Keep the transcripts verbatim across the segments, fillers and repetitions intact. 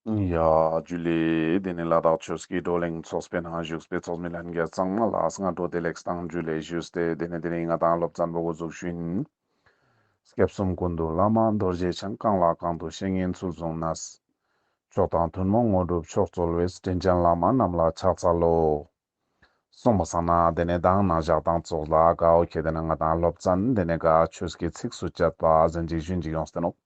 ཡ་ཇུ་ལེ། དེ་ནས་ལ་དྭགས་ཆོས་ཀྱི་བགྲོ་གླེང་ཚོགས་པའི་ནང་བཞུགས་པའི་ཚོགས་མི་ལྷན་རྒྱས་ཚང་མ་ལ་སྔ་དྲོ་བདེ་ལེགས་དང་ཇུ་ལེ་ཞུས་ཏེ། དེ་ནས་དེ་རིང་ང་དང་སློབ་ཚན་པོ་འགོ་འཛུགས་ཞུ་ཡིན། སྐྱབས་གསུམ་ཀུན་འདུས་བླ་མ་རྡོ་རྗེ་འཆང་། གང་ལ་གང་འདུལ་བཤེས་གཉེན་ཚུལ་བཟུང་ནས། མཆོག་དང་ཐུན་མོང་དངོས་གྲུབ་མཆོག་སྩོལ་བའི། དྲིན་ཅན་བླ་མ་རྣམས་ལ་ཕྱག་འཚལ་ལོ། སོང་པ་སང་ན་དེ་ནས་མདང་ནང་ཞག་དང་ཙོགས་ལ་གའོ་ཁྱེད་དེ་ན་ང་དང་སློབ་ཚན་དེ་ནས་ག་ཆོས་ཀྱི་ཚིགས་སུ་བཅད་པ་ཟེར་ཅིག་ཞུ་ཡིན་ཅིག་ཡོངས་ཏེ་ནོག།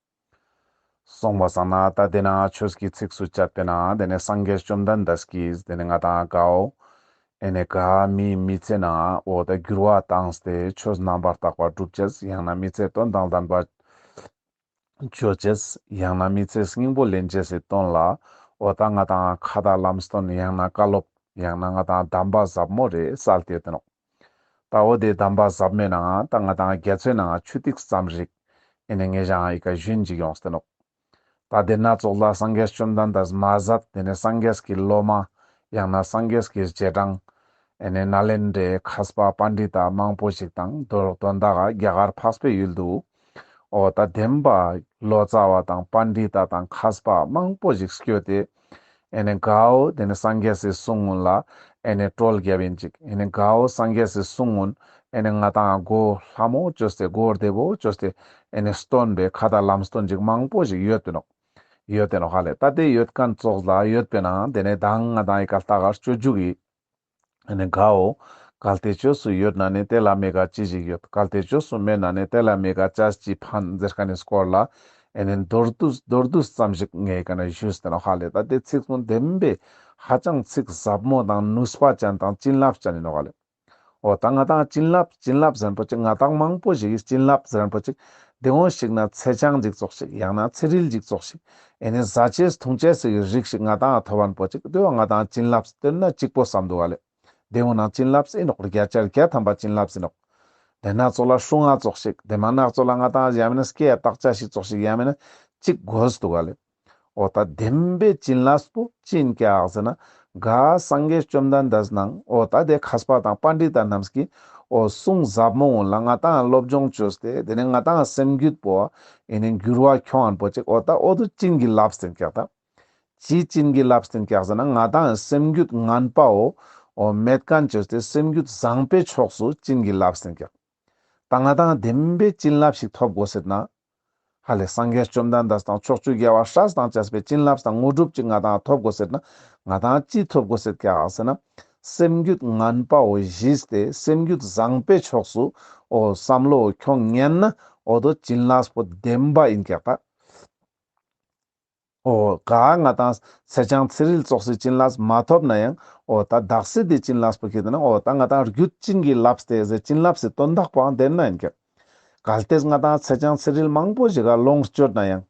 སོང་པ་སང་ན་ད་དེ་ན་ཆོས་ཀྱི་ཚིགས་སུ་བཅད་པའི་ནང་དེ་ནས་སངས་རྒྱས་བཅོམ་ལྡན་འདས་ཀྱིས་དེ་ནས་ང་དང་གའོ་ཨེ་ནས་ག་མིའི་མི་ཚེ་ནང་འོ་ད་འགྱུར་བ་བཏང་སྟེ་ཆོས་རྣམ་པར་དག་པ་སྒྲུབ་ཅེས། ཡང་ན་མི་ཚེ་དོན་དང་ལྡན་པ་ཅོ་ཅེས། ཡང་ན་མི་ཚེ་སྙིང་པོ་ལེན་ཅེས་སི་དོན་ལ་འོ་ད་ང་དང་ཁ་ཏ་ལམ་སྟོན། ཡང་ན་བཀའ་སློབ། ཡང་ན་ང་དང་གདམས་པ་ཟབ་མོ་རེ་སལ་ཏེ་ཡོད་དེ་ནོག། ད་འོ་དེ་གདམས་པ་ཟབ་མོའི་ནང་ད་ང་དང་རྒྱ་མཚོའི་ནང་ཆུ་ཐིགས་ཙམ་ཞིག་ཨེ་ནས་ངེ་ཞང་ཨི་ཀ་ཞུ་ཡིན་ཅིག་ཡོངས་ཏེ་ནོག། ད་དེ་ན་ཙོགས་ལ་སངས་རྒྱས་བཅོམ་ལྡན་འདས་མ་ཟད་དེ་ནས་སངས་རྒྱས་ཀྱི་སློབ་མ། ཡང་ན་སངས་རྒྱས་ཀྱི་རྗེས་འབྲང་། ཨེ་ནས་ནཱ་ལེནྡྲའི་མཁས་པ་པཎྜི་ཏ་མང་པོ་ཞིག་དང་དོ་དོན་དག་ག་རྒྱ་གར་འཕགས་པའི་ཡུལ་དུ་འོ་ད་བདེན་པ་ལོ་ཙཱ་བ་དང་པཎྜི་ཏ་དང་མཁས་པ་མང་པོ་ཞིག་སྐྱོད་དེ། ཨེ་ནས་གའོ་དེ་ནས་སངས་རྒྱས་སི་གསུང་ཀུན་ལ་ཨེ་ནས་ཀྲོལ་རྒྱབ་ཡིན་ཅིག། ཨེ་ནས་གའོ་སངས་རྒྱས་སི་གསུང་ཀུན་ཨེ་ནས་ང་དང་གོ་ལྷ་མོ་ཅོས་ཏེ་གོ་བདེ་བོ་ཅོས་ཏེ་ཨེ་ནས་སྟོན་པའི་ཁ་ཏ་ལམ་སྟོན་ཅིག་མང་པོ་ཞིག་ཡོད་དེ་ནོག། ཡོད་དེ་ནོག་ཧ་ལེ། ད་དེ་ཡོད་མཁན་ཙོགས་ལ་ཡོད་པའི་ནང་དེ་ནས་མདང་ང་དང་ཨི་ཀ་ལྟ་གར་སྤྱོད་འཇུག་གི་ཨེ་ནས་གའོ། གལ་ཏེ་བཅོས་སུ་ཡོད་ན་ནི། དེ་ལ་མི་དགའ་ཅི་ཞིག་ཡོད། གལ་ཏེ་བཅོས་སུ་མེད་ན་ནི། དེ་ལ་མི་དགའ་ཅི་ཕན་ཟེར་མཁན་ནི་སྐོར་ལ་ཨེ་ནས་མདོར་བསྡུས་མདོར་བསྡུས་ཙམ་ཞིག་ངས་ཨི་ཀ་ན་ཞུས་ཏེ་ནོག་ཧ་ལེ། ད་དེ་ཚིག་ཀུན་བདེན་པའི་ཧ་ཅང་ཚིག་ཟབ་མོ་དང་ནུས་པ་ཅན་དང་བྱིན་རླབས་ཅན་ཡིན་ནོག་ཧ་ལེ། འོ་ད་ང་དང་བྱིན་རླབས་བྱིན་རླབས་ཟེར་མཁན་པོ་ཅིག་ང་དང་མང་པོ་ཞིག་གི་བྱིན་རླབས་ཟེར་མཁན་པོ་ཅིག་དེ་འོ་ཞིག་ན་ཚེས་བྱང་ཅིག་ཙོགས་ཤིག། ཡང་ན་ཚེ་རིལ་ཅིག་ཙོགས་ཤིག། ཨེ་ནས་ཟ་ཅེས་འཐུང་ཅེས་སི་རིགས་ཤིག་ང་དང་ཐོབ་པ་པོ་ཅིག་དེ་བོ་ང་དང་བྱིན་རླབས་དེ་ན་གཅིག་པོ་བསམ་འདུག་ག་ལེ། དེ་འོ་ན་བྱིན་རླབས་ཨིན་ནོག། བརྒྱ་ཆ་བརྒྱ་ཐམ་པ་བྱིན་རླབས་ཨིན་ནོག། དེ་ན་ཙོགས་ལ་སྲུང་ང་ཙོགས་ཤིག། དེ་མ་ན་ཙོགས་ལ་ང་དང་ཡང་མིན་ན་སྐྱེ་ཡ་བརྟག་དཔྱད་ཞིག་ཙོགས་ཤིག་ཡང་མིན་ན་གཅིག་དགོས་འདུག་ག་ལེ། འོ་ད་བདེན་པའི་བྱིན་རླབས་པོ་ཅི་ཡིན་ཀྱག་ཟེར་ན། ག་སངས་རྒྱས་བཅོམ་ལྡན་འདས་ནང་འོ་ད་དེ་མཁས་པ་དང་པཎྜི་ཏ་རྣམས་ཀྱིས་འོ་གསུང་ཟབ་མོ་ཀུན་ལ་ང་དང་སློབ་སྦྱོང་བཅོས་ཏེ་དེ་ནས་ང་དང་སེམས་རྒྱུད་པོ་ཨེ་ནས་འགྱུར་བ་ཁྱོང་ངན་པོ་ཅིག། འོ་ད་འོ་དོ་བྱིན་གྱི་རླབས་ཨིན་ཀྱག་ད། ཅི་བྱིན་གྱི་རླབས་ཨིན་ཀྱག་ཟེར་ན་ང་དང་སེམས་རྒྱུད་ངན་པའོ་འོ་མེད་མཁན་བཅོས་ཏེ་སེམས་རྒྱུད་བཟང་པོའི་ཕྱོགས་སུ་བྱིན་གྱི་རླབས་ཨིན་ཀྱག། ད་ང་དང་བདེན་པའི་བྱིན་རླབས་ཤིག་ཐོབ་དགོས་ཟེར་ན། ཧ་ལེ་སངས་རྒྱས་བཅོམ་ལྡན་འདས་དང་ཕྱོགས་བཅུའི་རྒྱལ་བ་སྲས་དང་བཅས་པའི་བྱིན་རླབས་དང་དངོས་གྲུབ་ཅིག་ང་དང་ཐོབ་དགོས་ཟེར་ན། ང་དང་ཅི་ཐོབ་དགོས་ཟེར་ཀྱག་ཟེར་ན། སེམས་རྒྱུད་ངན་པའོ་ཞིས་ཏེ་སེམས་རྒྱུད་བཟང་པོའི་ཕྱོགས་སུ་འོ་བསམ་བློ་ཁྱོང་ཉན་ན་འོ་དོ་བྱིན་རླབས་པོ་བདེན་པ་ཨིན་ཀྱག་ད། འོ་ག་ང་དང་ཚེས་བྱང་ཚེ་རིལ་ཙོགས་སི་བྱིན་རླབས་མ་ཐོབ་ན་ཡང་འོ་ད་དག་སེ་དེ་བྱིན་རླབས་པོ་ཁྱེད་ན་འོ་ད་ང་དང་རྒྱུད་བྱིན་གྱི་རླབས་ཏེ་ཟེར་བྱིན་རླབས་སི་དོན་དག་པོའང་བདེན་ན་ཨིན་ཀྱག། གལ་ཏེ་ང་དང་ཚེས་བྱང་ཚེ་རིལ་མང་པོ་ཞིག་ག་ལོངས་སྤྱོད་ན་ཡང་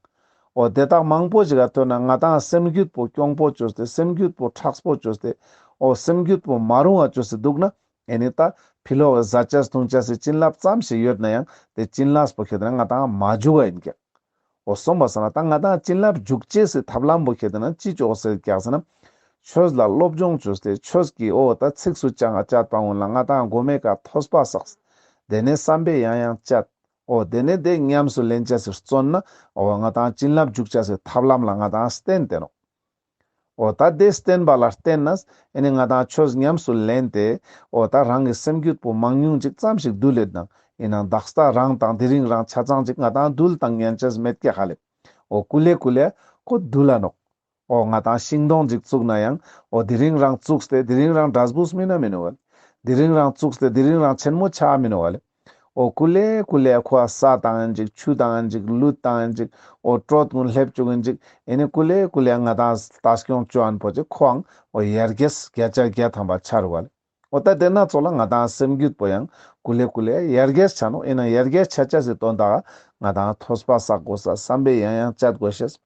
འོ་དེ་དག་མང་པོ་ཞིག་ག་ཐོན་ན་ང་དང་སེམས་རྒྱུད་པོ་གྱོང་པོ་བཅོས་ཏེ་སེམས་རྒྱུད་པོ་མཁྲེགས་པོ་བཅོས་ཏེ་འོ་སེམས་རྒྱུད་པོ་མ་རུང་བ་བཅོས་ཏེ་འདུག་ན། ཨེ་ནི་ད་ཕི་ལོག་གི་ཟ་ཅེས་འཐུང་ཅེས་སི་བྱིན་རླབས་ཙམ་ཞིག་ཡོད་ན་ཡང་དེ་བྱིན་རླབས་པོ་ཁྱེད་ན་ང་དང་མ་འཇུག་ག་ཨིན་ཀྱག། འོ་སོང་པ་སང་ན་ད་ང་དང་བྱིན་རླབས་འཇུག་ཅེས་སི་ཐབས་ལམ་པོ་ཁྱེད་ན་ཅི་ཅོ་ཟེར་ཀྱག་ཟེར་ན། ཆོས་ལ་སློབ་སྦྱོང་བཅོས་ཏེ་ཆོས་ཀྱི་འོ་ད་ཚིགས་སུ་བཅད་པ་ཀུན་ལ་ང་དང་གོ་མའི་ཀ་ཐོས་པ་བསགས། དེ་ནས་བསམ་པས་ཡང་ཡང་དཔྱད། འོ་དེ་ནས་དེ་ཉམས་སུ་ལེན་ཅེས་སི་བརྩོན་ན་འོ་ང་དང་བྱིན་རླབས་འཇུག་ཅེས་སི་ཐབས་ལམ་ལ་ང་དང་བརྟེན་ཏེ་ནོག། འོ་ད་དེ་བརྟེན་པ་ལ་བརྟེན་ནས་ཨེ་ནི་ང་དང་ཆོས་ཉམས་སུ་ལེན་ཏེ་འོ་ད་རང་གི་སེམས་རྒྱུད་པོ་མང་ཉུང་ཅིག་ཙམ་ཞིག་འདུལ་ལེད་ནང་ཨིན་ནང་དག་ས་རང་དང་དེ་རིང་རང་ཆ་ཚང་ཅིག་ང་དང་འདུལ་བཏང་ཉན་ཅེས་མེད་ཀྱག་ཧ་ལེ། འོ་ཀུ་ལེ་ཀུ་ལེ་ཁོ་འདུལ་ལ་ནོག། འོ་ང་དང་ཤིང་སྡོང་ཅིག་བཙུགས་ན་ཡང་འོ་དེ་རིང་རང་བཙུགས་ཏེ་དེ་རིང་རང་འབྲས་བུ་སྨིན་ན་མིན་ནོག་ལེ། དེ་རིང་རང་བཙུགས་ཏེ་དེ་རིང་རང་ཆེན་མོ་ཆགས་མིན་ནོག་ལེ། འོ་ཀུ་ལེ་ཀུ་ལེ་ཁོ་ས་བཏང་ཡིན་ཅིག་ཆུ་བཏང་ཡིན་ཅིག་ལུད་བཏང་ཡིན་ཅིག་འོ་དྲོད་ཀུན་སླེབས་བཅུག་ཡིན་ཅིག། ཨེ་ནི་ཀུ་ལེ་ཀུ་ལེ་ང་དང་ལྟ་སྐྱོང་བཅོ་ཨན་པོ་ཅིག་ཁོའང་འོ་ཡར་རྒྱས་བརྒྱ་ཆ་བརྒྱ་ཐམ་པ་ཆ་རུག་ལེ། འོ་ད་དེ་ན་ཙོགས་ལ་ང་དང་སེམས་རྒྱུད་པོ་ཡང་ཀུ་ལེ་ཀུ་ལེ་ཡར་རྒྱས་ཆ་ནོག། ཨེ་ན་ཡར་རྒྱས་ཆ་ཅེས་སི་དོན་དག་ང་དང་ཐོས་པ་བསགས་དགོས་ས་བསམ་པས་ཡང་ཡང་དཔྱད་དགོས་ཤེས།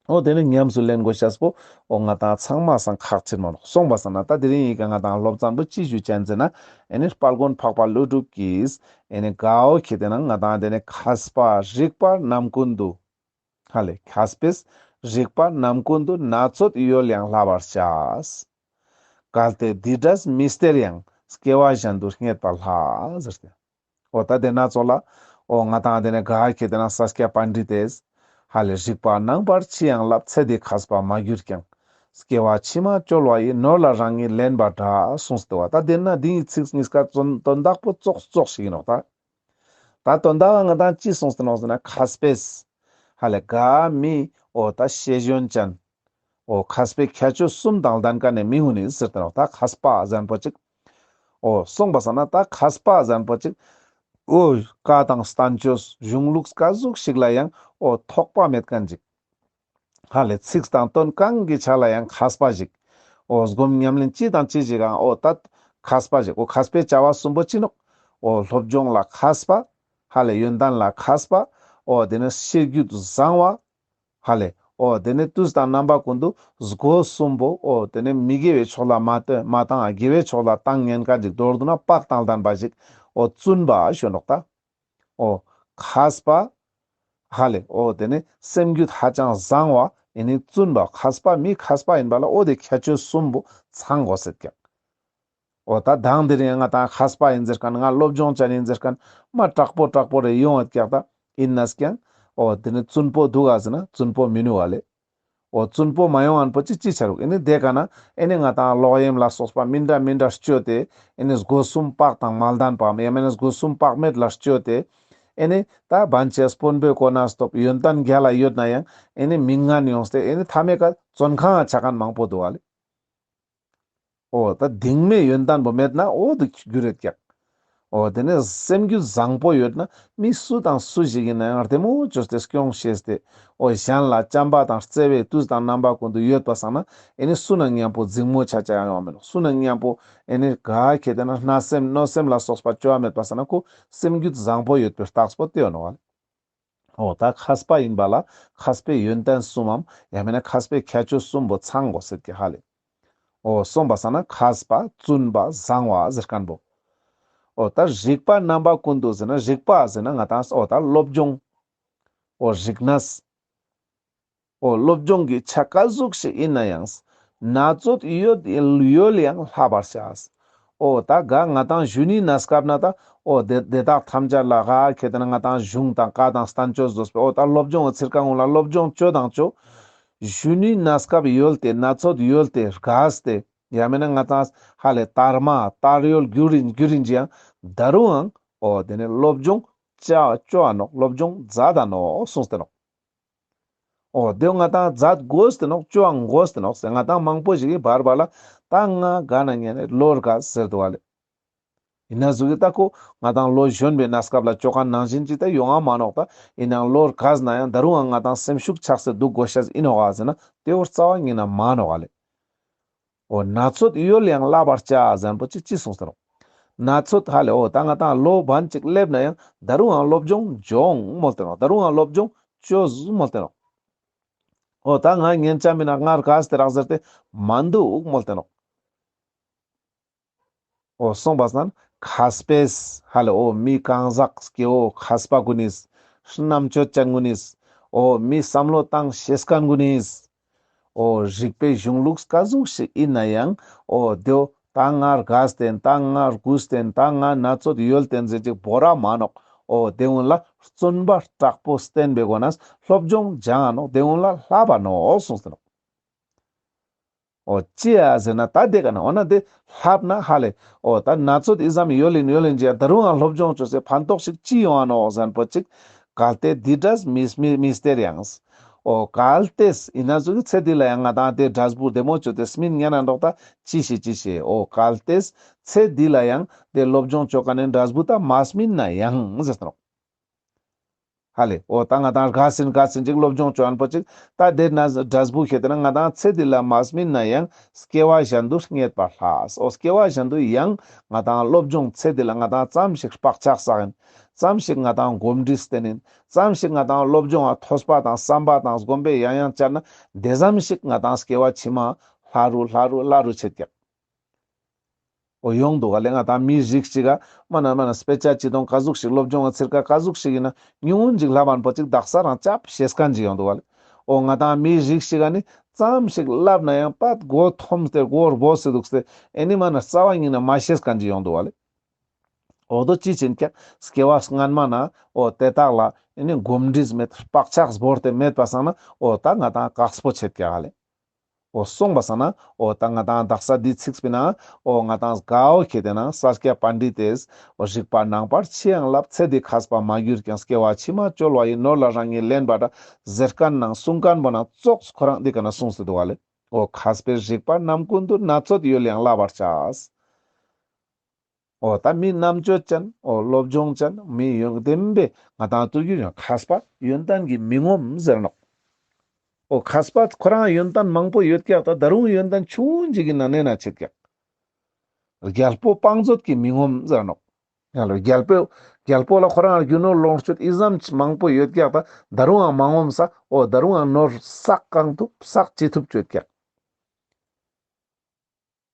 འོ་དེ་ནི་ཉམས་སུ་ལེན་དགོས་ཤེས་པོ་འོ་ང་དང་ཚང་མ་སང་ཁག་ཆེན་མོ་ནོག། སོང་པ་སང་ན་ད་དེ་རིང་ཡི་ག་ང་དང་སློབ་ཚན་པོ་ཅི་ཞུ་ཅན་ཟེར་ན། ཨེ་ནི་དཔལ་མགོན་འཕགས་པ་ཀླུ་སྒྲུབ་ཀྱིས་ཨེ་ནི་གའོ་ཁྱེད་དེ་ན་ང་དང་དེ་ནི་མཁས་པ་རིག་པ་རྣམ་ཀུན་ཏུ། ཧ་ལེ་མཁས་པས་རིག་པ་རྣམ་ཀུན་ཏུ། ན་ཚོད་ཡོལ་ཡང་བསླབ་པར་བྱ། གལ་ཏེ་འདི་འདྲས་མི་སྟེར་ཡང་། སྐྱེ་བ་གཞན་དུ་རྙེད་པར་སླ། ཟེར་ཏེ། འོ་ད་དེ་ན་ཙོགས་ལ་འོ་ང་དང་དེ་ནས་ག་ཁྱེད་དེ་ན་ས་སྐྱ་པཎྜི་ཏས་ ཧ་ལེ་རིག་པ་རྣམ་པར་ཅི་ཡང་བསླབ། ཚེ་འདི་མཁས་པ་མ་གྱུར་ཀྱང་། སྐྱེ་བ་ཕྱི་མ་བཅོལ་བ་ཡི། ནོར་ལ་རང་ཉིད་ལེན་པ་འདྲ། གསུངས་ཏེ་བ། ད་དེ་ན་འདི་ཡི་ཚིག་གཉིས་ཀ་དོན་དོན་དག་པོ་ཙོགས་ཙོགས་ཤིག་ཡིན་ནོག་ད། ད་དོན་དག་ང་དང་ཅི་གསུངས་ཏེ་ནོག་ཟེར་ན་མཁས་པས། ཧ་ལེ་ག་མི་འོ་ད་ཤེས་ཡོན་ཅན། འོ་མཁས་པའི་ཁྱད་ཆོས་གསུམ་དང་ལྡན་མཁན་ནི་མི་ཀུན་ནི་ཟེར་ཏེ་ནོག་ད་མཁས་པ་ཟེར་མཁན་པོ་ཅིག་འོ་གསུངས་པ་སང་ན་ད་མཁས་པ་ཟེར་མཁན་པོ་ཅིག་འོ་བཀའ་དང་བསྟན་བཅོས་གཞུང་ལུགས་ག་ཟུག་ཞིག་ལ་ཡང་འོ་ཐོགས་པ་མེད་མཁན་ཅིག་ཧ་ལེ་ཚིག་དང་དོན་གང་གི་ཆ་ལ་ཡང་མཁས་པ་ཞིག་འོ་སྒོམ་ཉམས་ལེན་ཅི་དང་ཅི་ཞིག་ཨང་འོ་ད་མཁས་པ་ཞིག་འོ་མཁས་པའི་བྱ་བ་གསུམ་པོ་ཅི་ནོག་འོ་སློབ་སྦྱོང་ལ་མཁས་པ། ཧ་ལེ་ཡོན་ཏན་ལ་མཁས་པ། འོ་དེ་ནས་ཤེས་རྒྱུད་བཟང་བ། ཧ་ལེ། འོ་དེ་ནས་དུས་དང་རྣམ་པ་ཀུན་ཏུ་སྒོ་གསུམ་པོ། འོ་དེ་ནས་མི་དགེ་བའི་ཕྱོགས་ལ་མ་བཏང་མ་བཏང་དགེ་བའི་ཕྱོགས་ལ་བཏང་ཉན་མཁན་ཅིག་མདོར་བསྡུ་ན་བག་དང་ལྡན་པ་ཞིག་འོ་བཙུན་པ་ཞུ་ནོག་ད། འོ་མཁས་པ། ཧ་ལེ། འོ་དེ་ནས་སེམས་རྒྱུད་ཧ་ཅང་བཟང་བ། ཨེ་ནི་བཙུན་པ་མཁས་པ་མི་མཁས་པ་ཡིན་པ་ལ་འོ་དེ་ཁྱད་ཆོས་གསུམ་པོ་ཚང་དགོས་ཟེར་ཀྱག་འོ་ད་དང་དེ་རིང་ང་དང་མཁས་པ་ཡིན་ཟེར་མཁན་ང་སློབ་སྦྱོང་ཅན་ཡིན་ཟེར་མཁན་མ་དྲག་པོ་དྲག་པོ་རེ་ཡོང་ཡོད་ཀྱག་ད། ཡིན་ནས་ཀྱང་འོ་དེ་ནི་བཙུན་པོ་འདུག་ག་ཟེར་ན་བཙུན་པོ་མི་ནུག་ག་ལེ། འོ་བཙུན་པོ་མ་ཡོང་མཁན་པོ་ཅི་ཅི་ཆ་རུག་ཨེ་ནི་དེ་ག་ན་ཨེ་ནི་ང་དང་ལོག་གཡེམ་ལ་སོགས་པ་མི་འདྲ་མི་འདྲ་སྤྱོད་དེ་ཨེ་ནི་སྒོ་གསུམ་བག་དང་མ་ལྡན་པའམ་ཡང་མིན་ན་སྒོ་གསུམ་བག་མེད་ལ་སྤྱོད་དེ་ཨེ་ནི་ད་བན་ཆེ་དཔོན་པོའི་གོ་ན་སྟོབས་ཡོན་ཏན་རྒྱལ་ལ་ཡོད་ན་ཡང་ཨེ་ནི་མི་ངན་ཡོངས་ཏེ་ཨེ་ནི་མཐའ་མའི་ཀ་བཙོན་ཁང་ང་ཆ་མཁན་མང་པོ་འདུག་ག་ལེ། འོ་ད་གདིང་མའི་ཡོན་ཏན་པོ་མེད་ན་འོ་དུ་འགྱུར་ཡོད་ཀྱག་འོ་དེ་ནས་སེམས་རྒྱུད་བཟང་པོ་ཡོད་ན་མི་སུ་དང་སུ་ཞིག་ཡིན་ན་ཡང་བདེ་མོ་བཅོས་ཏེ་སྐྱོང་ཤེས་ཏེ། འོ་གཞན་ལ་བྱམས་པ་དང་བརྩེ་བའི་དུས་དང་རྣམ་པ་ཀུན་ཏུ་ཡོད་པ་སང་ན་ཨེ་ནི་སུ་ན་མཉམ་པོ་འཛིང་མོ་ཆ་ཆ་ཡང་ཡོང་མི་ནོག་སུ་ན་མཉམ་པོ་ཨེ་ནི་ག་ཁེ་ཏེ་ན་བརྣབ་སེམས་གནོད་སེམས་ལ་སོགས་པ་བཅོ་བ་མེད་པ་སང་ན་ཁོ་སེམས་རྒྱུད་བཟང་པོ་ཡོད་པའི་རྟགས་པོ་དེ་ཡོད་ནོག་ག་ལེ། འོ་ད་མཁས་པ་ཡིན་པ་ལ་མཁས་པའི་ཡོན་ཏན་གསུམ་མམ་ཡང་མིན་ན་མཁས་པའི་ཁྱད་ཆོས་གསུམ་པོ་ཚང་དགོས་ཟེར་ཀྱག་ཧ་ལེ། འོ་གསུངས་པ་སང་ན་མཁས་པ་བཙུན་པ་བཟང་བ་ཟེར་མཁན་པོ། འོ་ད་རིག་པ་རྣམ་པ་ཀུན་ཏུ་ཟེར་ན་རིག་པ་ཟེར་ན་ང་དང་འོ་ད་སློབ་སྦྱོང་། འོ་རིག་གནས། འོ་སློབ་སྦྱོང་གི་ཆ་ག་ཟུག་ཞིག་ཡིན་ན་ཡང་། ན་ཚོད་ཡོད་ཡོད་ལ་ཡང་བསླབ་པར་བྱ། འོ་ད་ག་ང་དང་གཞོན་ནུའི་གནས་སྐབས་ན་ད་འོ་དེ་དེ་དག་ཐམས་ཅད་ལ་ག་ཁེ་ཏེ་ན་ང་དང་གཞུང་དང་བཀའ་དང་བསྟན་བཅོས་བཟོས་པའི་འོ་ད་སློབ་སྦྱོང་གི་ཚིར་ཀ་ངུ་ལ་སློབ་སྦྱོང་བཅོ་དང་བཅོ། གཞོན་ནུའི་གནས་སྐབས་ཡོལ་ཏེ་ན་ཚོད་ཡོལ་ཏེ་རྒས་ཏེ་ཡང་མིན་ན་ང་དང་ཧ་ལེ་དར་མ་དར་ཡོལ་རྒྱུ་རིན་རྒྱུ་རིན་ཅི་ཡང་ད་རུང་ཡང་འོ་དེ་ནས་སློབ་སྦྱོང་བཅོ་བཅོ་ཨ་ནོག་སློབ་སྦྱོང་མཛད་ད་ནོག་གསུངས་ཏེ་ནོག་འོ་དེ་ང་དང་མཛད་དགོས་ཏེ་ནོག་བཅོ་ཨང་དགོས་ཏེ་ནོག་ཟེར་ང་དང་མང་པོ་ཞིག་གིས་བར་བར་ལ་ད་ང་ག་ན་ཉན་ནས་ལོ་རྒས་ཟེར་འདུག་ག་ལེ། ཡིན་ན་ཟུག་གི་ད་ཁོ་ང་དང་ལོ་གཞོན་པའི་གནས་སྐབས་ལ་བཅོ་མཁན་ནང་བཞིན་ཅིག་ད་ཡོང་ང་མ་ནོག་ད་ཡིན་ནའང་ལོ་རྒས་ན་ཡང་ད་རུང་ང་ང་དང་སེམས་ཤུགས་ཆག་སེ་འདུག་དགོས་ཤེས་ཡིན་ནོག་ག་ཟེར་ན་དེ་བོ་རྩ་བ་ཉིད་ན་མ་ནོག་ག་ལེ། འོ་ན་ཚོད་ཡོལ་ཡང་བསླབ་པར་བྱ་ཟེར་མཁན་པོ་ཅི་ཅི་གསུངས་ཏེ་ནོག་ན་ཚོད་ཧ་ལེ་འོ་ད་ང་དང་ལོ་བན་ཅིག་སླེབས་ན་ཡང་ད་རུང་ཡང་སློབ་སྦྱོང་སྦྱོང་མོལ་ཏེ་ནོག་ད་རུང་ཡང་སློབ་སྦྱོང་བཅོས་མོལ་ཏེ་ནོག་འོ་ད་ང་ཉན་ཆ་མིན་ན་ང་རྒས་ཏེ་རག་ཟེར་ཏེ་མ་འདུག་མོལ་ཏེ་ནོག་འོ་གསུངས་པ་སང་ན་མཁས་པས་ཧ་ལེ་འོ་མི་གང་ཟག་སྐྱེ་བོ་མཁས་པ་ཀུན་ནིས་རྣམ་དཔྱོད་ཅན་ཀུན་ནིས་འོ་མི་བསམ་བློ་བཏང་ཤེས་མཁན་ཀུན་ནིས་འོ་རིག་པའི་གཞུང་ལུགས་ག་ཟུག་ཞིག་ཡིན་ན་ཡང་འོ་དེའོ་ད་ང་རྒས་ཏེ་ད་ང་རྒུད་དེ་ད་ང་ན་ཚོད་ཡོལ་ཏེ་ཟེར་ཅིག་བོར་ར་མ་ནོག་འོ་དེ་ཀུན་ལ་བརྩོན་པ་དྲག་པོ་བསྟེན་པའི་སྒོ་ནས་སློབ་སྦྱོང་སྦྱང་ང་ནོག་དེ་ཀུན་ལ་བསླབ་པ་ནོག་གསུངས་ཏེ་ནོག་འོ་ཅི་ཡ་ཟེར་ན་ད་དེ་ག་ན་འོ་ན་དེ་བསླབ་ན་ཧ་ལེ་འོ་ད་ན་ཚོད་ཨི་ཙམ་ཡོལ་ཡིན་ཡོལ་ཡིན་ཅི་ཡང་ད་རུང་ཡང་སློབ་སྦྱོང་བཅོས་སེ་ཕན་ཐོགས་ཤིག་ཅི་ཡོང་ང་ནོག་ཟེར་མཁན་པོ་ཅིག་གལ་ཏེ་འདི་འདྲས་མི་མི་མི་སྟེར་ཡང་། འོ་གལ་ཏེ་ཡིན་ན་ཟུག་གི་ཚེ་འདི་ལ་ཡང་ང་དང་དེ་འབྲས་བུ་བདེ་མོ་བཅོས་ཏེ་སྨིན་ཉན་ན་འགྲོགས་ད་ཅི་ཤེས་ཅི་ཤེས། འོ་གལ་ཏེ་ཚེ་འདི་ལ་ཡང་དེ་སློབ་སྦྱོང་བཅོ་མཁན་ནི་འབྲས་བུ་ད་མ་སྨིན་ན་ཡང་ཟེར་ཏེ་ནོག་ཧ་ལེ། འོ་ད་ང་དང་རྒས་ཟིན་རྒས་ཟིན་ཅིག་སློབ་སྦྱོང་བཅོ་མཁན་པོ་ཅིག་ད་དེ་ན་འབྲས་བུ་ཁེ་ཏེ་ན་ང་དང་ཚེ་འདི་ལ་མ་སྨིན་ན་ཡང་སྐྱེ་བ་གཞན་དུ་རྙེད་པ་ལྷ། འོ་སྐྱེ་བ་གཞན་དུ་ཡང་ང་དང་སློབ་སྦྱོང་ཚེ་འདི་ལ་ང་དང་ཙམ་ཞིག་བག་ཆགས་བསགས་ཡིན། ཙམ་ཞིག་ང་དང་གོམས་འདྲིས་བསྟེན་ཡིན། ཙམ་ཞིག་ང་དང་སློབ་སྦྱོང་ང་ཐོས་པ་དང་བསམ་པ་དང་སྒོམ་པས་ཡང་ཡང་བཅར་ན་དེ་ཙམ་ཞིག་ང་དང་སྐྱེ་བ་ཕྱི་མ་ལྷ་རུ་ལྷ་རུ་ལྷ་རུ་ཆེད་ཀྱག་འོ་ཡོང་འདུག་ག་ལེ། ང་དང་མི་རིགས་ཤིག་ག་མ་ན་མ་ན་དཔེ་ཆ་ཅི་དང་ག་ཟུག་ཞིག་སློབ་སྦྱོང་ང་ཚིར་ཀ་ག་ཟུག་ཞིག་ཡིན་ན་ཉུང་ངུན་ཅིག་ལྷབ་མཁན་པོ་ཅིག་དག་ས་རང་ཅབ་ཤེས་མཁན་ཅིག་ཡོང་འདུག་ག་ལེ། འོ་ང་དང་མི་རིགས་ཤིག་ག་ནི་ཙམ་ཞིག་ལྷབ་ན་ཡང་པད་མགོ་འཐོམས་ཏེ་མགོ་སྦོ་སེ་འདུག་སྟེ་ཨེ་ནི་མ་ན་རྩ་བ་ཉིད་ན་མ་ཤེས་མཁན་ཅིག་ཡོང་འདུག་ག་ལེ། འོ་དོ་ཅི་ཕྱིན་ཀྱང་སྐྱེ་བ་སྔན་མ་ན་འོ་དེ་དག་ལ་ཨེ་ནི་གོམས་འདྲིས་མེད་བག་ཆགས་བོར་ཏེ་མེད་པ་སང་ན་འོ་ད་ང་ཏང་དཀགས་པོ་ཆེད་ཀྱག་ལེ། འོ་སོང་པ་སང་ན་འོ་ད་ང་ཏང་དག་ས་འདི་ཚིག་པའི་ནང་འོ་ང་ཏང་ག་འོ་ཁེ་ཏེ་ན་ས་སྐྱ་པཎྜི་ཏས་འོ་རིག་པ་རྣམ་པར་ཕྱེ་ཡང་བསླབ། ཚེ་འདི་མཁས་པ་མ་གྱུར་ཀྱང་། སྐྱེ་བ་ཕྱི་མ་བཅོལ་བ་ཡི། ནོར་ལ་རང་ཉིད་ལེན་པ་འདྲ་ཟེར་མཁན་ནང་གསུང་མཁན་པོ་ནང་ཙོགས་ཁོ་རང་འདི་ཀ་ན་གསུངས་ཏེ་འདུག་ག་ལེ། འོ་མཁས་པའི་རིག་པ་རྣམ་ཀུན་ཏུ། སྣ་ཚོགས་ཡུལ་ཡང་བསླབ་པར་བྱ། འོ་ད་མི་རྣམ་དཔྱོད་ཅན། འོ་སློབ་སྦྱོང་ཅན། མི་ཡོན་ཏན་པའི་ང་ཏང་ཏུ་གྱུར་ཡང་མཁས་པ་ཡོན་ཏན་གྱིས་མི་ངོམས་ཟེར་ནོག། འོ་མཁས་པ་ཁོ་རང་ཡོན་ཏན་མང་པོ་ཡོད་ཀྱག། ད་ད་རུང་ཡོན་ཏན་ཆུང་ངུན་ཅིག་གི་ནང་ནེ་ན་ཆེད་ཀྱག། རྒྱལ་པོ་བང་མཛོད་ཀྱིས་མི་ངོམས་ཟེར་ནོག། ཡང་ལ་རྒྱལ་པོ་རྒྱལ་པོ་ལ་ཁོ་རང་རྒྱུ་ནོར་ལོངས་སྤྱོད་ཨི་ཙམ་མང་པོ་ཡོད་ཀྱག། ད་ད་རུང་ཡང་མ་ངོམས་ས། འོ་ད་རུང་ཡང་ནོར་བསགས་གང་ཐུབ་བསགས་ཅི་ཐུབ་ཅོ་ཡོད་ཀྱག།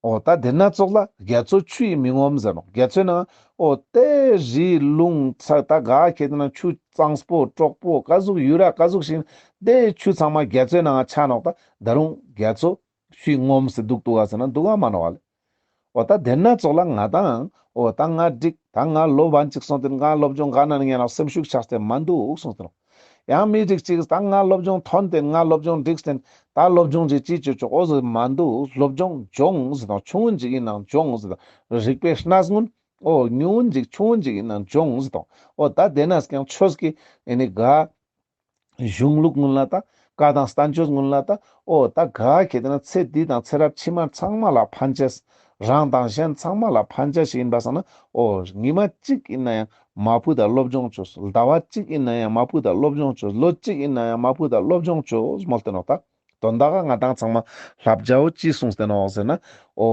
འོ་ད་དེ་ན་ཙོགས་ལ་རྒྱ་མཚོ་ཆུ་ཡིས་མི་ངོམས་ཟེར་ནོག། རྒྱ་མཚོའི་ནང་འོ་དེ་རི་ལུང་ས་ད་ག་ཁེ་ཏེ་ན་ཆུ་གཙང་པོ་དྲོག་པོ་ག་ཟུག་ཡུ་ར་ག་ཟུག་ཞིག་དེ་ཆུ་ཚང་མ་རྒྱ་མཚོའི་ནང་ཆ་ནོག། ད་ད་རུང་རྒྱ་མཚོ་ཆུ་ཡིས་ངོམས་སེ་འདུག་འདུག་ག་ཟེར་ན་འདུག་ག་མ་ནོག་ལེ། འོ་ད་དེ་ན་ཙོགས་ལ་ང་ཏང་འོ་ད་ང་འགྲིག། ད་ང་སློབ་པ་ཅིག་སོང་སྟེ་ང་སློབ་སྦྱོང་ག་ན་ཉན་ན་སེམས་ཤུགས་ཆག་སྟེ་མ་འདུག་གསུངས་ཏེ་ནོག། ཡང་མི་རིགས་ཅིག་ད་ང་སློབ་སྦྱོང་ཐོན་ཏེ་ང་སློབ་སྦྱོང་འགྲིག་སྟེ་ད་སློབ་སྦྱོང་ཅིག་ཅི་ཅོ་ཅོག་འོ་ཟེར་མ་འདུག། སློབ་སྦྱོང་སྦྱོང་ཟེར་དང་ཆུང་ངུན་ཅིག་ཡིན་ནང་སྦྱོང་ཟེར་དང་རིག་པའི་གནས་ངུན་འོ་ཉུང་ངུན་ཅིག་ཆུང་ངུན་ཅིག་ཡིན་ནང་སྦྱོང་ཟེར་དང་འོ་ད་དེ་ན་ཀྱང་ཆོས་ཀྱི་ཨེ་ནི་ག་གཞུང་ལུགས་ངུན་ལ་ད་བཀའ་དང་བསྟན་བཅོས་ངུན་ལ་ད་འོ་ད་ག་ཁེ་ཏེ་ན་ཚེ་འདི་དང་ཚེ་རབས་ཕྱི་མ་ཚང་མ་ལ་ཕན་ཆེས། རང་དང་གཞན་ཚང་མ་ལ་ཕན་ཆ་ཞིག་ཡིན་པ་སང་ན་འོ་ཉི་མ་གཅིག་ཡིན་ན་ཡང་མ་བུ་དང་སློབ་སྦྱོང་བཅོས། ཟླ་བ་གཅིག་ཡིན་ན་ཡང་མ་བུ་དང་སློབ་སྦྱོང་བཅོས། ལོ་གཅིག་ཡིན་ན་ཡང་མ་བུ་དང་སློབ་སྦྱོང་བཅོས་མོལ་ཏེ་ནོག། ད་དོན་དག་ག་ང་ཏང་ཚང་མ་བསླབ་བྱའོ་ཅི་གསུངས་ཏེ་ནོག་ཟེར་ན། འོ་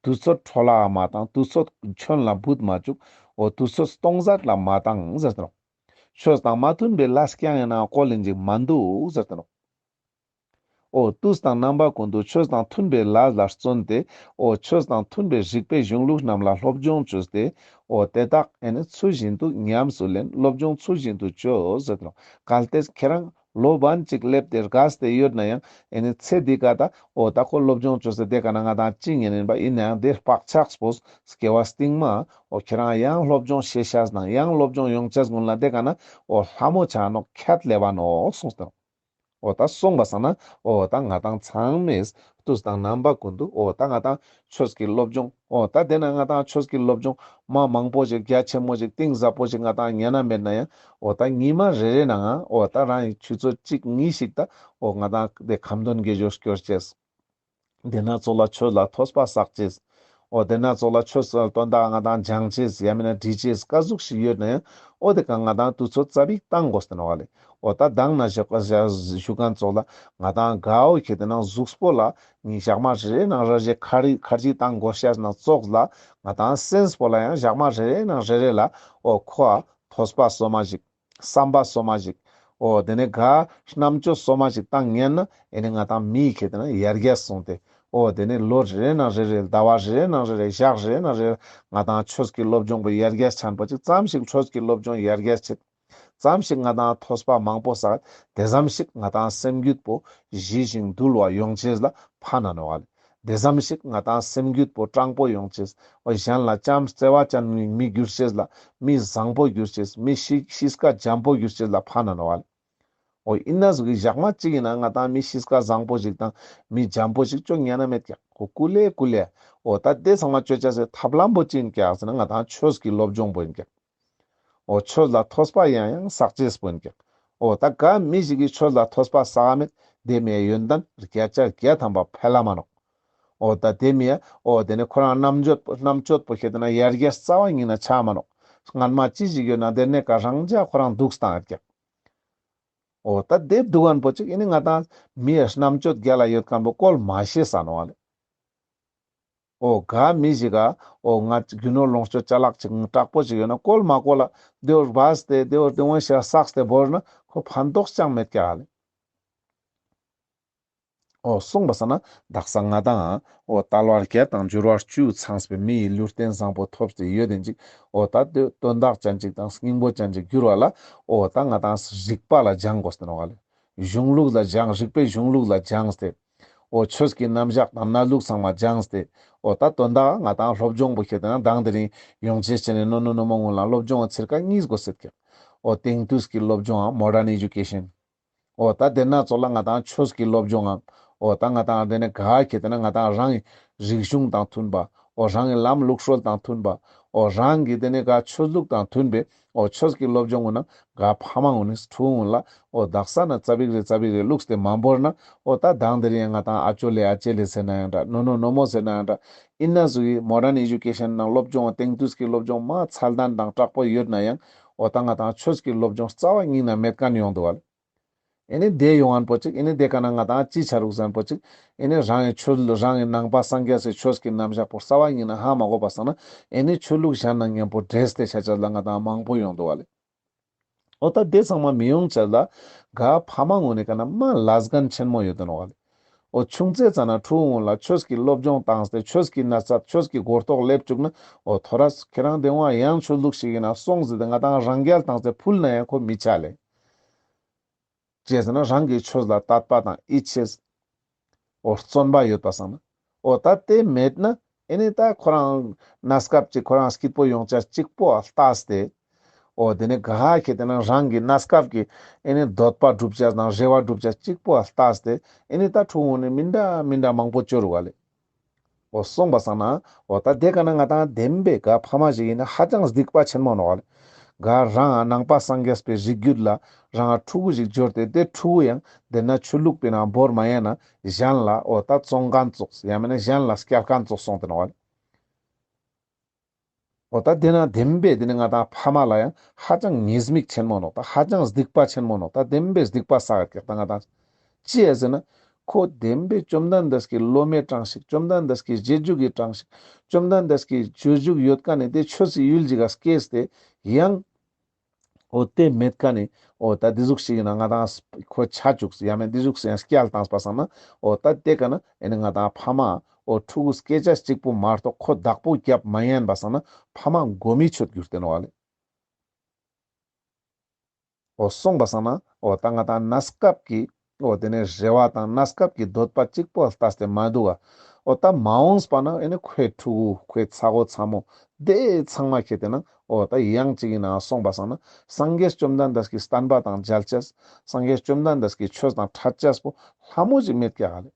དུས་ཚོད་འཕྲོ་བརླག་མ་བཏང་། དུས་ཚོད་ཁྱོན་ལ་འབུད་མ་བཅུག། འོ་དུས་ཚོད་སྟོང་ཟད་ལ་མ་བཏང་ཟེར་ཏེ་ནོག། ཆོས་དང་མ་མཐུན་པའི་ལས་ཀྱང་ཡིན་ན་བཀོལ་ལེན་ཅིག་མ་འདུག་ཟེར་ཏེ་ནོག། འོ་དུས་དང་རྣམ་པ་ཀུན་ཏུ་ཆོས་དང་མཐུན་པའི་ལས་ལ་བརྩོན་ཏེ། འོ་ཆོས་དང་མཐུན་པའི་རིག་པའི་གཞུང་ལུགས་རྣམས་ལ་སློབ་སྦྱོང་བཅོས་ཏེ། འོ་དེ་དག་ཨེ་ནི་ཚུལ་བཞིན་དུ་ཉམས་སུ་ལེན། སློབ་སྦྱོང་ཚུལ་བཞིན་དུ་བཅོས་ཟེར་ཏེ་ནོག། གལ་ཏེ་ཁྱེད་རང་སློབ་པ་ཅིག་སླེབས་ཏེ་རྒས་ཏེ་ཡོད་ན་ཡང་ཨེ་ནི་ཚེ་འདི་ཀ་ད་འོ་ད་ཁོ་སློབ་སྦྱོང་བཅོས་ཏེ་དེ་ཀ་ན་ང་ཏང་ཅི་ཉན་ཡིན་པ་ཡིན་ན་ཡང་དེ་བག་ཆགས་པོ་སྐྱེ་བ་སྟིང་མ་འོ་ཁྱེད་རང་ཡང་སློབ་སྦྱོང་ཤེས་ཤེས་ནང་ཡང་སློབ་སྦྱོང་ཡོང་ཅེས་ཀུན་ལ་དེ་ཀ་ན་འོ་ལྷ་མོ་ཆ་ནོག་ཁྱད་ལེ་བ་ནོག་གསུངས་ཏེ་ནོག། འོ་ད་སོང་པ་སང་ན་འོ་ད་ང་ཏང་ཚང་མས་དུས་དང་རྣམ་པ་ཀུན་ཏུ་འོ་ད་ང་ཏང་ཆོས་ཀྱི་སློབ་སྦྱོང་འོ་ད་དེ་ན་ང་ཏང་ཆོས་ཀྱི་སློབ་སྦྱོང་མ་མང་པོ་ཞིག་རྒྱ་ཆེན་མོ་ཞིག་གཏིང་ཟབ་པོ་ཞིག་ང་ཏང་ཉན་ན་མེད་ན་ཡང་འོ་ད་ཉི་མ་རེ་རེ་ནང་འོ་ད་རང་གི་ཆུ་ཚོད་གཅིག་གཉིས་ཤིག་ད་འོ་ང་ཏང་དེ་ཁ་འདོན་དགེ་སྦྱོར་སྐྱོར་ཅེས། དེ་ན་ཙོགས་ལ་ཆོས་ལ་ཐོས་པ་བསགས་ཅེས། འོ་དེ་ན་ཙོགས་ལ་ཆོས་སི་དོན་དག་ང་ཏང་སྦྱང་ཅེས་ཡང་མིན་ན་འབྲི་ཅེས་ག་ཟུག་ཞིག་ཡོད་ན་ཡང་འོ་དེ་ཀ་ང་ཏང་དུས་ཚོད་ཙ་པིག་བཏང་དགོས་ཏེ་ནོག་ལེ། འོ་ད་མདང་ན་ཞུ་མཁན་ཙོགས་ལ་ང་ཏང་ག་འོ་ཁེ་ཏེ་ན་གཟུགས་པོ་ལ་ནི་ཞག་མ་རེ་རེ་ནང་རེ་རེ་ཁར་ཁར་ཇི་བཏང་དགོས་ཤེས་ན་ཙོགས་ལ་ང་ཏང་སེམས་པོ་ལ་ཡང་ཞག་མ་རེ་རེ་ནང་རེ་རེ་ལ་འོ་ཁོ་ཐོས་པ་སོ་མ་ཞིག། བསམ་པ་སོ་མ་ཞིག། འོ་དེ་ནས་ག་རྣམ་དཔྱོད་སོ་མ་ཞིག་བཏང་ཉན་ན་ཨེ་ནི་ང་ཏང་མི་ཁེ་ཏེ་ན་ཡར་རྒྱས་སོང་སྟེ། འོ་དེ་ནས་ལོ་རེ་རེ་ནང་རེ་རེ་ཟླ་བ་རེ་རེ་ནང་རེ་རེ་ཞག་རེ་རེ་ནང་རེ་རེ་ང་ཏང་ཆོས་ཀྱི་སློབ་སྦྱོང་པོ་ཡར་རྒྱས་ཆེན་པོ་ཅིག་ཙམ་ཞིག་ཆོས་ཀྱི་སློབ་སྦྱོང་ཡར་རྒྱས་ཆེད་ཙམ་ཞིག་ང་ཏང་ཐོས་པ་མང་པོ་བསགས། དེ་ཙམ་ཞིག་ང་ཏང་སེམས་རྒྱུད་པོ་ཞི་ཞིང་དུལ་བ་ཡོང་ཅེས་ལ་ཕན་ན་ནོག་ལེ། དེ་ཙམ་ཞིག་ང་ཏང་སེམས་རྒྱུད་པོ་དྲང་པོ་ཡོང་ཅེས། འོ་གཞན་ལ་བྱམས་བརྩེ་བ་ཅན་ནི་མི་འགྱུར་ཅེས་ལ་མི་བཟང་པོ་འགྱུར་ཅེས། མི་གཤིས་གཤིས་ཀ་འཇམ་པོ་འགྱུར་ཅེས་ལ་ཕན་ན་ནོག་ལེ། འོ་ཨིན་ན་ཟུག་གི་ཞག་མ་གཅིག་ཡིན་ན་ང་ཏང་མི་གཤིས་ཀ་བཟང་པོ་ཞིག་དང་མི་འཇམ་པོ་ཞིག་ཅོ་ཉན་ན་མེད་ཀྱག། འོ་ཀུ་ལེ་ཀུ་ལེ། འོ་ད་དེ་ཚང་མ་ཅོ་ཅེས་སི་ཐབས་ལམ་པོ་ཅི་ཡིན་ཀྱག་ཟེར་ན་ང་ཏང་ཆོས་ཀྱི་སློབ་སྦྱོང་པོ་ཡིན་ཀྱག། འོ་ཆོས་ལ་ཐོས་པ་ཡང་ཡང་བསགས་ཅེས་པོ་ཡིན་ཀྱག། འོ་ད་ག་མི་ཞིག་གིས་ཆོས་ལ་ཐོས་པ་བསགས་མེད་དེ་མིའི་ཡོན་ཏན་བརྒྱ་ཆ་བརྒྱ་ཐམ་པ་འཕེལ་ལ་མ་ནོག། འོ་ད་དེ་མིའི་འོ་དེ་ནས་ཁོ་རང་རྣམ་དཔྱོད་རྣམ་དཔྱོད་པོ་ཁེ་ཏེ་ན་ཡར་རྒྱས་རྩ་བ་ཉིད་ན་ཆ་མ་ནོག། སྔན་མ་ཅི་ཞིག་ཡོད་ན་དེ་ནས་ཀ་རང་ཅག་ཁོ་རང་འདུག་སྟངས་ཡོད་ཀྱག། འོ་ད་དེ་འདུག་མཁན་པོ་ཅིག་ཨེ་ནི་ང་ཏང་མིའི་རྣམ་དཔྱོད་རྒྱ་ལ་ཡོད་མཁན་པོ་བཀོལ་མ་ཤེས་ས་ནོག་ལེ། འོ་ག་མི་ཞིག་ག་འོ་ང་རྒྱུ་ནོར་ལོངས་སྤྱོད་ཅ་ལག་ཅིག་དྲག་པོ་ཅིག་ཡོད་ན་བཀོལ་མ་བཀོལ་ལ་དེ་བོ་སྦས་ཏེ་དེ་བོ་དེ་བོ་ཞིག་བསགས་ཏེ་བོར་ན་ཁོ་ཕན་ཐོགས་ཅང་མེད་ཀྱག་ལེ། འོ་སོང་པ་སང་ན་དག་ས་ང་ཏང་འོ་དལ་བ་བརྒྱད་དང་འབྱོར་བ་བཅུ་ཚང་བའི་མི་ཡི་ལུས་རྟེན་བཟང་པོ་ཐོབ་སྟེ་ཡོད་དེ་ཅིག། འོ་ད་དེ་དོན་དག་ཅན་ཅིག་དང་སྙིང་པོ་ཅན་ཅིག་འགྱུར་བ་ལ་འོ་ད་ང་ཏང་རིག་པ་ལ་སྦྱང་དགོས་ཏེ་ནོག་ལེ། གཞུང་ལུགས་ལ་སྦྱང་རིག་པའི་གཞུང་ལུགས་ལ་སྦྱངས་ཏེ། འོ་ཆོས་ཀྱི་རྣམ་གཞག་དང་གནས་ལུགས་ཚང་མ་སྦྱངས་ཏེ། འོ་ད་དོན་དག་ང་ཏང་སློབ་སྦྱོང་པོ་ཁྱེར་ཏེ་ན་མདང་དེ་རིང་ཡོང་ཅེས་བྱས་ནས་ནོ་ནོ་ནོ་མོ་ངུན་ལ་སློབ་སྦྱོང་ཚིར་ཀ་གཉིས་དགོས་ཟེར་ཀྱག་འོ་དེང་དུས་ཀྱི་སློབ་སྦྱོང་ཨ་མོ་ཌརན་ཨེ་ཇུ་ཀེ་ཤན། འོ་ད་དེ་ན་ཚོགས་ལ་ང་ཏང་ཆོས་ཀྱི་སློབ་སྦྱོང་ཨ། འོ་ད་ང་ཏང་དེ་ནས་ག་ཁྱེར་ཏེ་ན་ང་ཏང་རང་གི་རིག་གཞུང་དང་མཐུན་པ། འོ་རང་གི་ལམ་ལུགས་སྲོལ་དང་མཐུན་པ། འོ་རང་གི་དེ་ནས་ག་ཆོས་ལུགས་དང་མཐུན་པའི་འོ་ཆོས་ཀྱི་སློབ་སྦྱོང་ངུན་ན་ག་ཕ་མ་ངུན་ནི་ཕྲུ་གུ་ངུན་ལ་འོ་དག་ས་ན་ཙ་པིག་རེ་ཙ་པིག་རེ་བླུགས་ཏེ་མ་བོར་ན། འོ་ད་མདང་དེ་རིང་ང་ཏང་ཨ་ཅོ་ལེ་ཨ་ཅེ་ལེ་ཟེར་ན་ཡང་འདྲ། ནོ་ནོ་ནོ་མོ་ཟེར་ན་ཡང་འདྲ། ཨིན་ན་ཟུག་གི་མོ་ཌརན་ཨེ་ཇུ་ཀེ་ཤན་ནང་སློབ་སྦྱོང་དེང་དུས་ཀྱི་སློབ་སྦྱོང་མ་ཚད་ལྡན་དང་དྲག་པོ་ཡོད་ན་ཡང་། འོ་ད་ང་ཏང་ཆོས་ཀྱི་སློབ་སྦྱོང་རྩ་བ་ཉིད་ན་མེད་མཁན་ཡོང་འདུག་བ་ལེ། ཨེ་ནི་དེ་ཡོང་ངན་པོ་ཅིག་ཨེ་ནི་དེ་ཀ་ན་ང་ཏང་ཅི་ཆ་རུག་ཟེར་ན་པོ་ཅིག་ཨེ་ནི་རང་གི་ཆོས་རང་གི་ནང་པ་སངས་རྒྱས་སི་ཆོས་ཀྱི་རྣམ་གཞག་པོ་རྩ་བ་ཉིད་ན་ཧ་མ་གོ་བ་སང་ན་ཨེ་ནི་ཆོས་ལུགས་གཞན་ནང་མཉམ་པོ་འདྲེས་ཏེ་ཆ་ཆ་ལ་ང་ཏང་མང་པོ་ཡོང་འདུག་བ་ལེ། འོ་ད་དེ་ཚང་མ་མི་ཡོང་ཆ་ལ་ག་ཕ་མ་ངུན་ནི་ཀ་ན་མ་ལས་འགན་ཆེན་མོ་ཡོད་དེ་ནོག་བ་ལེ། འོ་ཆུང་ཙེ་ཙ་ན་ཕྲུ་གུ་ངུན་ལ་ཆོས་ཀྱི་སློབ་སྦྱོང་བཏང་སྟེ་ཆོས་ཀྱི་ན་ཚ་ཆོས་ཀྱི་གོ་རྟོགས་སླེབས་བཅུག་ན། འོ་ཐོ་རས་ཁྱེད་རང་དེ་བ་ཡང་ཆོས་ལུགས་ཤིག་ཡིན་ན་སོང་ཟེར་ཏེ་ང་ཏང་རང་རྒྱལ་བཏང་སྟེ་ཕུལ་ན་ཡང་ཁོ་མི་ཆ་ལེ། ཅི་ཟེར་ན་རང་གི་ཆོས་ལ་དད་པ་དང་ཡིད་ཆེས། འོ་བརྩོན་པ་ཡོད་པ་སང་ན། འོ་ད་དེ་མེད་ན་ཨེ་ནི་ད་ཁོ་རང་གནས་སྐབས་ཅིག་ཁོ་རང་སྐྱིད་པོ་ཡོང་ཆ་གཅིག་པོ་ལྟས་ཏེ། འོ་དེ་ནས་ག་ཧ་ཁེ་དེ་ན་རང་གི་གནས་སྐབས་ཀྱི་ཨེ་ནི་འདོད་པ་སྒྲུབ་ཆ་དང་རེ་བ་སྒྲུབ་ཆ་གཅིག་པོ་ལྟས་ཏེ། ཨེ་ནི་ད་ཕྲུ་གུ་ནི་མི་འདྲ་མི་འདྲ་མང་པོ་བཅོ་རུག་བ་ལེ། འོ་སོང་པ་སང་ན་འོ་ད་དེ་ཀ་ན་ང་ཏང་བདེན་པའི་ག་ཕ་མ་ཞིག་ཡིན་ན་ཧ་ཅང་སྡིག་པ་ཆེན་མོ་ནོག་ལེ། ག་རང་ནང་པ་སངས་རྒྱས་པའི་རིགས་རྒྱུད་ལ་རང་ཕྲུ་གུ་ཞིག་འབྱོར་ཏེ་དེ་ཕྲུ་གུ་ཡང་དེ་ན་ཆོས་ལུགས་པའི་ནང་བོར་མ་ཡིན་ན་གཞན་ལ་འོ་ད་བཙོང་མཁན་ཙོགས་ཡང་མིན་ན་གཞན་ལ་སྐྱལ་མཁན་ཙོགས་སོང་སྟེ་ནོག་ལེ། འོ་ད་དེ་ན་བདེན་པའི་དེ་ནི་ང་ཏང་ཕ་མ་ལ་ཡང་ཧ་ཅང་ཉེས་དམིགས་ཆེན་མོ་ནོག་ད་ཧ་ཅང་སྡིག་པ་ཆེན་མོ་ནོག་ད་བདེན་པའི་སྡིག་པ་བསགས་ཀྱག་ད་ང་ཏང་། ཅི་ཡ་ཟེར་ན། ཁོ་བདེན་པའི་བཅོམ་ལྡན་འདས་ཀྱི་སློབ་མའི་གྲངས་ཤིག་བཅོམ་ལྡན་འདས་ཀྱི་རྗེས་འཇུག་གི་གྲངས་ཤིག་བཅོམ་ལྡན་འདས་ཀྱི་རྗེས་འཇུག་ཡོད་མཁན་ནི་དེ་ཆོས་སི་ཡུལ་ཅིག་ག་སྐྱེས་ཏེ་ཡང་། འོ་དེ་མེད་མཁན་ནི་འོ་ད་འདི་ཟུག་ཞིག་ཡིན་ན་ང་ཏང་ཁོ་ཆ་བཅུག་ཡང་མེད་འདི་ཟུག་ཞིག་ཡང་སྐྱལ་བཏང་པ་སང་ན་འོ་ད་དེ་ཀ་ན་ཨེ་ནི་ང་ཏང་ཕ་མ་འོ་ཕྲུ་གུ་སྐད་ཆ་གཅིག་པོ་མ་གཏོགས་ཁོ་བདག་པོ་རྒྱབ་མ་ཉན་པ་སང་ན་ཕ་མ་མགོ་མི་ཆོད་གྱུར་ཏེ་ནོག་ལེ། འོ་སོང་པ་སང་ན་འོ་ད་ང་ཏང་གནས་སྐབས་ཀྱི་འོ་དེ་ནས་རེ་བ་དང་གནས་སྐབས་ཀྱི་འདོད་པ་གཅིག་པོ་ལྟས་ཏེ་མ་འདུག་ག་འོ་ད་མ་འོངས་པ་ན་ཨེ་ནི་ཁོའི་ཕྲུ་གུ་ཁོའི་ཚ་བོ་ཚ་མོ་དེ་ཚང་མ་ཁེ་དེ་ན་འོ་ད་ཡང་ཅིག་ཡིན་ན་སོང་པ་སང་ན་སངས་རྒྱས་བཅོམ་ལྡན་འདས་ཀྱི་བསྟན་པ་དང་མཇལ་ཅེས། སངས་རྒྱས་བཅོམ་ལྡན་འདས་ཀྱི་ཆོས་དང་འཕྲད་ཅེས་པོ་ལྷ་མོ་ཞིག་མེད་ཀྱག་ལེ།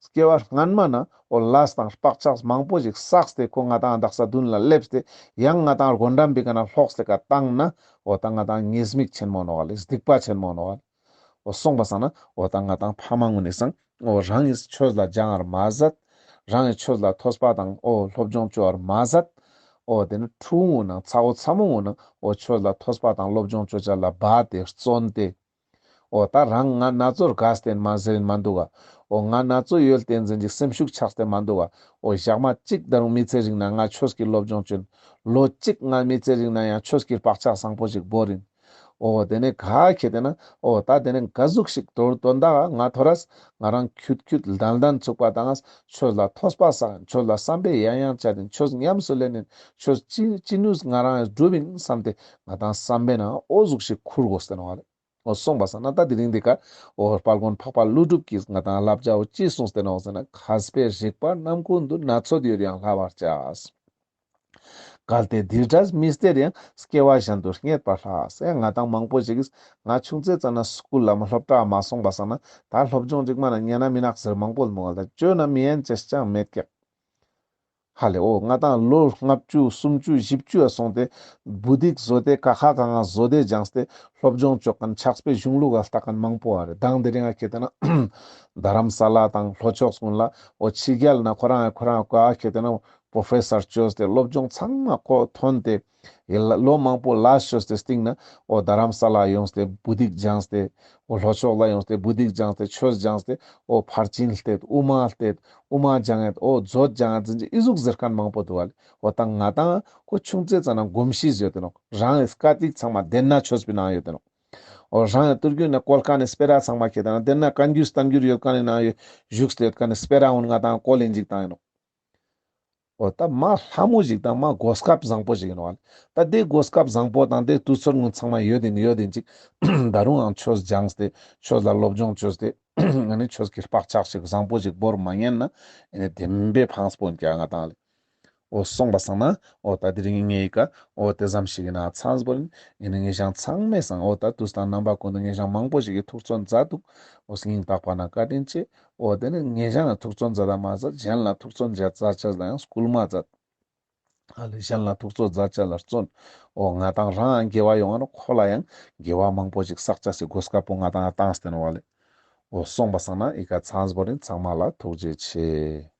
སྐྱེ་བ་སྔན་མ་ན་འོ་ལས་དང་བག་ཆགས་མང་པོ་ཞིག་བསགས་ཏེ་ཁོ་ང་ཏང་དག་ས་མདུན་ལ་སླེབས་ཏེ་ཡང་ང་ཏང་སྒོམ་དྲན་པའི་ཀ་ན་ལྷོགས་ཏེ་ཀ་བཏང་ན་འོ་ད་ང་ཏང་ཉེས་དམིགས་ཆེན་མོ་ནོག་ལེ། སྡིག་པ་ཆེན་མོ་ནོག་ལེ། འོ་སོང་པ་སང་ན་འོ་ད་ང་ཏང་ཕ་མ་ངུན་ནི་སང་འོ་རང་གི་ཆོས་ལ་སྦྱང་བར་མ་ཟད། རང་གི་ཆོས་ལ་ཐོས་པ་དང་འོ་སློབ་སྦྱོང་བཅོ་བར་མ་ཟད། འོ་དེ་ནི་ཕྲུ་གུ་ངུན་ནང་ཚ་བོ་ཚ་མོ་ངུན་ནང་འོ་ཆོས་ལ་ཐོས་པ་དང་སློབ་སྦྱོང་བཅོ་ཆ་ལ་བ་དེ་བརྩོན་ཏེ། འོ་ད་རང་ང་ན་ཚོད་དགའ་སྟེ་མ་ཟེར་མ་འདུག་ག་འོ་ང་ན་ཚོད་ཡོད་བསྟན་ཟིན་ཅིག་སེམས་ཤུགས་ཆག་སྟེ་མ་འདུག་ག་འོ་ཞག་མ་གཅིག་ད་རུང་མི་ཚེ་རིང་ན་ང་ཆོས་ཀྱི་སློབ་སྦྱོང་བཅོན། ལོ་གཅིག་ང་མི་ཚེ་རིང་ན་ཡང་ཆོས་ཀྱི་བག་ཆགས་བཟང་པོ་ཞིག་བོར་ཡིན། འོ་དེ་ནས་ག་ཁེ་དེ་ན་འོ་ད་དེ་ནས་ག་ཟུག་ཞིག་དོར་དོན་དག་ང་ཐོ་རས་ང་རང་ཁྱུད་ཁྱུད་ལྡན་ལྡན་ཚུགས་པ་དང་ཆོས་ལ་ཐོས་པ་བསགས་ཡིན། ཆོས་ལ་བསམ་པའི་ཡང་ཡང་བཅད་ཡིན། ཆོས་ཉམས་སུ་ལེན་ཡིན། ཆོས་ཅི་ཅི་ནུས་ང་རང་སྒྲུབ་ཡིན་བསམ་སྟེ་ང་ཏང་བསམ་པའི་ནང་འོ་ཟུག་ཞིག་ཁུར་དགོས་ཏེ་ནོག་ལེ། འོ་སོང་པ་སང་ན་ད་དེ་རིང་འདི་ཀ་འོ་དཔལ་མགོན་འཕགས་པ་ཀླུ་སྒྲུབ་ཀྱིས་ང་ཏང་བསླབ་བྱ་འོ་ཅི་གསུངས་ཏེ་ནོག་ཟེར་ན། མཁས་པས་རིག་པ་རྣམ་ཀུན་འདུལ། ན་ཚོད་ཡོད་ཡང་བསླབ་པར་བྱ། གལ་ཏེ་འདི་འདྲ་མི་སྟེར་ཡང་། སྐྱེ་བ་གཞན་དུ་རྙེད་པར་སླ། ཟེར་ང་ཏང་མང་པོ་ཞིག་གིས་ང་ཆུང་ཙེ་ཙ་ན་སྐུལ་ལ་མ་སློབ་གྲྭ་མ་སོང་པ་སང་ན་ད་སློབ་སྦྱོང་ཅིག་མ་ན་ཉན་ན་མི་ནག་ཟེར་མང་པོ་མོལ་ད་བཅོས་ན་མི་ཡན་ཅེས་ཅང་མེད་ཀྱག་ཧ་ལེ། འོ་ང་ཏང་ལོ་ལྔ་བཅུ་སུམ་ཅུ་བཞི་བཅུ་ཡ་སོང་སྟེ་བུ་དིག་བཟོ་སྟེ་ཀ་ཁ་ག་ང་བཟོ་སྟེ་སྦྱངས་ཏེ་སློབ་སྦྱོང་བཅོ་མཁན་ཕྱག་དཔེ་གཞུང་ལུགས་ལ་ལྟ་མཁན་མང་པོ་ཨ་རེ། མདང་དེ་རིང་ང་ཁེ་དེ་ན་རྡ་རམ་ས་ལ་དང་ལྷོ་ཕྱོགས་ཀུན་ལ་འོ་ཕྱི་རྒྱལ་ན་ཁོ་རང་ཁོ་རང་ཀ་ཁེ་དེ་ན་པྲོ་ཕེ་སར་བཅོས་ཏེ་སློབ་སྦྱོང་ཚང་མ་ཁོ་ཐོན་ཏེ་ཡེ་ལ་ལོ་མང་པོ་ལ་བཅོས་ཏེ་སྟིང་ན་འོ་རྡ་རམ་ས་ལ་ཡོངས་ཏེ་བུ་དིག་སྦྱངས་ཏེ་འོ་ལྷོ་ཕྱོགས་ལ་ཡོངས་ཏེ་བུ་དིག་སྦྱངས་ཏེ་ཆོས་སྦྱངས་ཏེ་འོ་ཕར་ཕྱིན་བལྟས་དབུ་མ་བལྟས། དབུ་མ་སྦྱང་ཡོད། འོ་མཛོད་སྦྱང་ཡོད་ཟེར་ཅིག་ཨི་ཟུག་ཟེར་མཁན་མང་པོ་འདུག་བ་ལེ། འོ་ད་ང་ཏང་ཁོ་ཆུང་ཙེ་ཙ་ན་གོམས་གཤིས་ཡོད་དེ་ནོག་རང་གི་སྐད་ཡིག་ཚང་མ་དེ་ན་ཆོས་པའི་ནང་ཡོད་དེ་ནོག་འོ་རང་གི་ཏུར་རྒྱུད་ན་བཀོལ་མཁན་ནི་སྤེ་ར་ཚང་མ་ཁེ་དེ་ན་དེ་ན་བཀའ་འགྱུར་བསྟན་འགྱུར་ཡོད་མཁན་ནི་ནང་ཡོད་བཞུགས་ཏེ་ཡོད་མཁན་ནི་སྤེ་ར་འོ་ང་ཏང་བཀོལ་ཡིན་ཅིག་བཏང་ཡིན་ནོག་འོ་ད་མ་ལྷ་མོ་ཞིག་དང་མ་གོ་སྐབས་བཟང་པོ་ཞིག་ཡིན་ནོག་ལེ། ད་དེ་གོ་སྐབས་བཟང་པོ་དང་དེ་དུས་ཚོད་ངུ་ཚང་མ་ཡོད་ཡིན་ཡོད་ཡིན་ཅིག་ད་རུང་ཡང་ཆོས་སྦྱངས་ཏེ་ཆོས་ལ་སློབ་སྦྱོང་བཅོས་ཏེ་ཨ་ནི་ཆོས་ཀྱི་བག་ཆགས་ཤིག་བཟང་པོ་ཞིག་བོར་མ་ཉན་ན་ཨ་ནི་བདེན་པའི་ཕངས་པོ་ཡིན་ཀྱག་ང་དང་ལེ། འོ་སོང་པ་སང་ན་འོ་ད་དེ་རིང་ངའི་ཀ་འོ་དེ་ཙམ་ཞིག་ཡིན་ན་ཚང་པོ་ཡིན། ཨ་ནི་ངེ་ཞང་ཚང་མའི་སང་འོ་ད་དུས་དང་རྣམ་པ་ཀུན་ཏུ་ངེ་ཞང་མང་པོ་ཞིག་གི་ཐུགས་བརྩོན་མཛད་འདུག་འོ་སྙིང་ཐག་པ་ན་བཀའ་དྲིན་ཆེ། འོ་དེ་ནི་ངེ་ཞང་ཐུགས་བརྩོན་མཛད་ད་མ་ཟད་གཞན་ལ་ཐུགས་བརྩོན་མཛད་ཅེས་ལ་ཡང་སྐུལ་མ་མཛད། ཨ་ལེ་གཞན་ལ་ཐུགས་བརྩོན་མཛད་ཅེས་ལ་བརྩོན། འོ་ང་དང་རང་དགེ་བ་ཡོང་ང་ནོག་ཁོ་ལ་ཡང་དགེ་བ་མང་པོ་ཞིག་བསགས་ཅེས་སི་གོ་སྐབས་པོ་ང་དང་བཏང་སྟེ་ནོག་ལེ། འོ་སོང་པ་སང་ན་ཨི་ཀ་ཚང་པོ་ཡིན། ཚང་མ་ལ་ཐུགས་རྗེ་ཆེ།